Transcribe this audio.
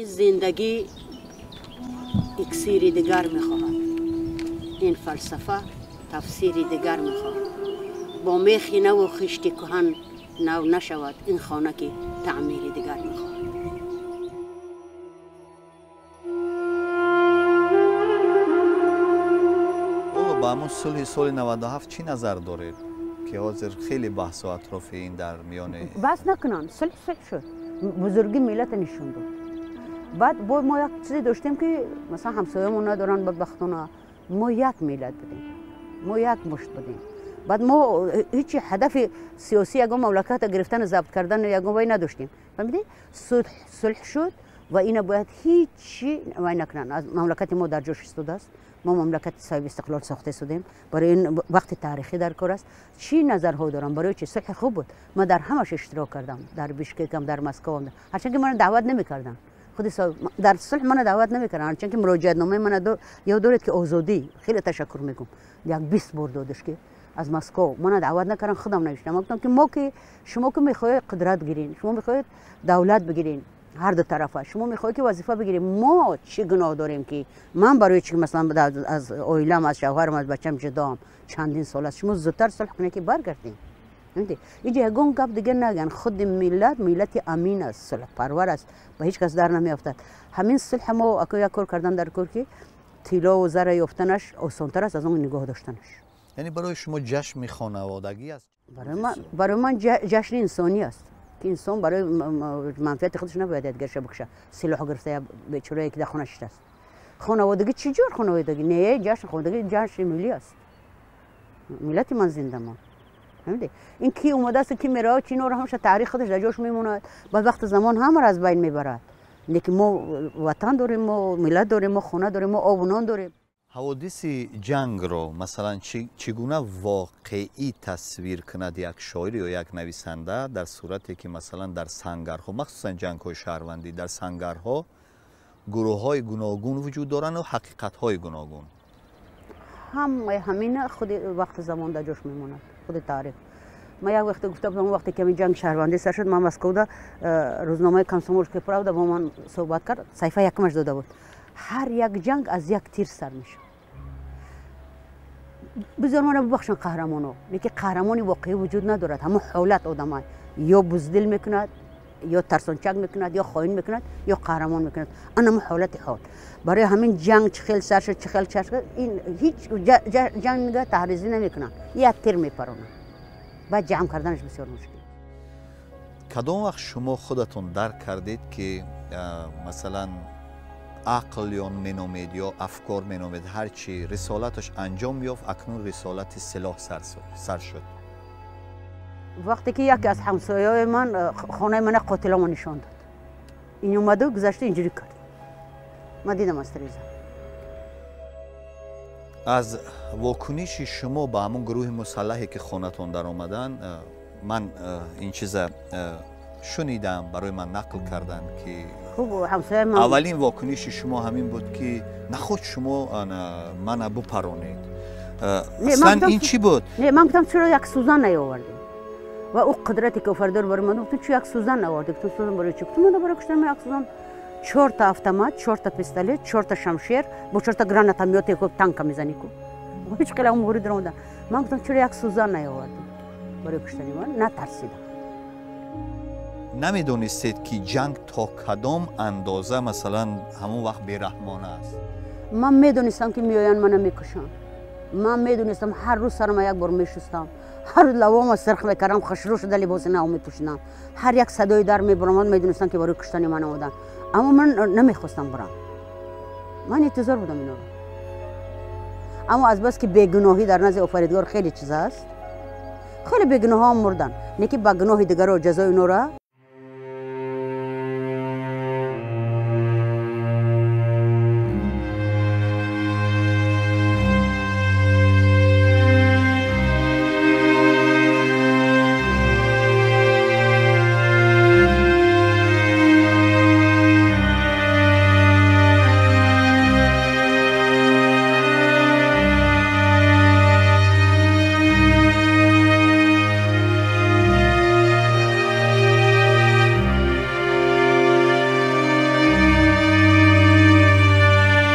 Ин зиндагӣ иксири дигар мехоҳад, ин фалсафа тафсири дигар мехоҳад. Бо мехи наву хишти кӯҳан нав нашавад ин хона ки таъмири дигар мехоҳад. Ҳоло ба ҳамон сулҳи соли 97 чӣ назар доред, ки ҳозир хеле баҳсу атрофи ин дар миёни баҳс накунанд? Сулҳ сулҳ шуд, бузургӣ миллата нишон дод. Баъд бо мо як чизе доштем, ки масалан ҳамсоямон надоранд бадбахтона. Мо як миллат будем, мо як мушт будем. Баъд мо ҳеҷ ҳадафи сиёсӣ, ягон мамлаката гирифтану забт кардану ягон вай надоштем. Фаҳмидӣ? Сулҳ шуд ва ина бояд ҳеҷ вай накунанд. Аз мамлакати мо дар ҷош истодааст. Мо мамлакати соҳиби истиқлол сохта истодем. Барои ин вақти таърихӣ дар кор аст. Чӣ назарҳо дорам? Барои чи сулҳи хуб буд. Ман дар ҳамаш иштирок кардам, дар Бишкекам, дар Москвам, ҳарчанд ки мана даъват намекарданд. Худи дар сулҳ мана даъват намекарданд, ҳарчанд ки муроҷиатномаи мана ёд доред ки Озодӣ, хеле ташаккур мекунам, як 20 бор додаш ки аз Москва мана даъват накарданд, худам навиштам. Ман гуфтам ки мо ки шумо ки мехоҳед қудрат гирин, шумо мехоҳед давлат бигирин, ҳар ду тарафа шумо мехоҳед ки вазифа бигирем, мо чӣ гуноҳ дорем ки ман барои чӣ масалан аз оилам, аз шавҳарам, аз бачам ҷудоам чандин сол аст, шумо зудтар сулҳ кунед ки баргардем. Инҷа ягон гап дигар наган. Худи миллат миллати амин аст, сулҳпарвар аст, ба ҳеҷ кас дар намеафтад. Ҳамин сулҳ мо ако як кор кардан дар кор, ки тиллову зара ёфтанаш осонтар аст аз он нигоҳ доштанаш. Яъне барои шумо ҷашни хонаводагӣ аст? Барои ман ҷашни инсонӣ аст, ки инсон барои манфиати худаш набояд якдигарша бикушад. Силоҳ гирифта я бечорае ки дар хона шиштааст. Хонаводагӣ чӣ ҷор хонаводагӣ? Не, ҷашни хонаводагӣ ҷашни миллӣ аст. Миллати ман зинда монд. Фаҳмидӣ? Ин ки омадааст, ки меравад, чи инҳоро ҳамаша таърих худаш дар ҷош мемонад. Баъд вақти замон ҳамаро аз байн мебарад. Лекин мо ватан дорем, мо миллат дорем, мо хона дорем, мо обу нон дорем. Ҳаводиси ҷангро масалан чӣ гуна воқеӣ тасвир кунад як шоир ё як нависанда, дар сурате ки масалан дар сангарҳо, махсусан ҷангҳои шаҳрвандӣ, дар сангарҳо гурӯҳҳои гуногун вуҷуд доранд ва ҳақиқатҳои гуногун? Ҳамаи ҳамина худи вақти замон дар ҷош мемонад, худи таърих. Ман як вақте гуфта будам, вақте ки ҳамин ҷанги шаҳрвандӣ сар шуд, ман Москвада рӯзномаи «Комсомольская правда» бо ман суҳбат кард, саҳифаи якумаш дода буд. Ҳар як ҷанг аз як тир сар мешавад. Бизор мана бубахшанд қаҳрамоно, лекин қаҳрамони воқеӣ вуҷуд надорад. Ҳамон ҳолат одама ё буздил мекунад, ё тарсончак мекунад, ё хоин мекунад, ё қаҳрамон мекунад. Ана ҳамон ҳолати ҳол. Барои ҳамин ҷанг чӣ хел сар шуд, чӣ хел чар шуд, ин ҳеҷ ҷанга таҳризӣ намекунанд, як тир мепаронанд. Баъд ҷамъ карданаш бисёр мушкил. Кадом вақт шумо худатон дарк кардед, ки масалан ақл ё меномед ё афкор меномед, ҳар чӣ рисолаташ анҷом ёфт, акнун рисолати силоҳ сар шуд? Вақте ки яке аз ҳамсояҳои ман хонаи мана қотиломо нишон дод, ин омаду гузашта инҷурӣ кард, ман дидам аз телевизор. Аз вокуниши шумо ба ҳамон гурӯҳи мусаллаҳе ки хонатон даромаданд, ман ин чиза шунидам, барои ман нақл карданд, ки аввалин вокуниши шумо ҳамин буд, ки наход шумо мана бупаронед. Аслан ин чӣ буд? Не, ман гуфтам чаро як сӯзан наёвардем? Ва ӯ қудрате ки офаридор барои ман, гуфтам чӣ як сӯзан наовардем? Гуфтам сӯзан барои чӣ? Гуфтам ман барои куштани як сӯзан 4та автомат, 4та пистолет, 4та шамшер, бо 4та гранатомёте ку танка мезанӣ ку. Ҳеҷ хеле он муҳри даромада. Ман гуфтам чаро як сӯзан наёвардем барои куштани ман? Натарсидам. Намедонистед, ки ҷанг то кадом андоза масалан ҳамон вақт бераҳмона аст? Ман медонистам, ки меоянд мана мекушанд. Ман медонистам, ҳар рӯз сарама як бор мешустам, ҳар рӯз лавома сирх мекардам, хушрӯ шуда либоси нав мепӯшидам. Ҳар як садои дар мебаромад, медонистам, ки барои куштани ман омаданд. Аммо ман намехостам бурам, ман интизор будам инҳоро. Аммо азбаски бегуноҳӣ дар назди офаридгор хеле чиз аст, хеле бегуноҳҳо мурданд, не ки ба гуноҳи дигаро ҷазои инҳоро.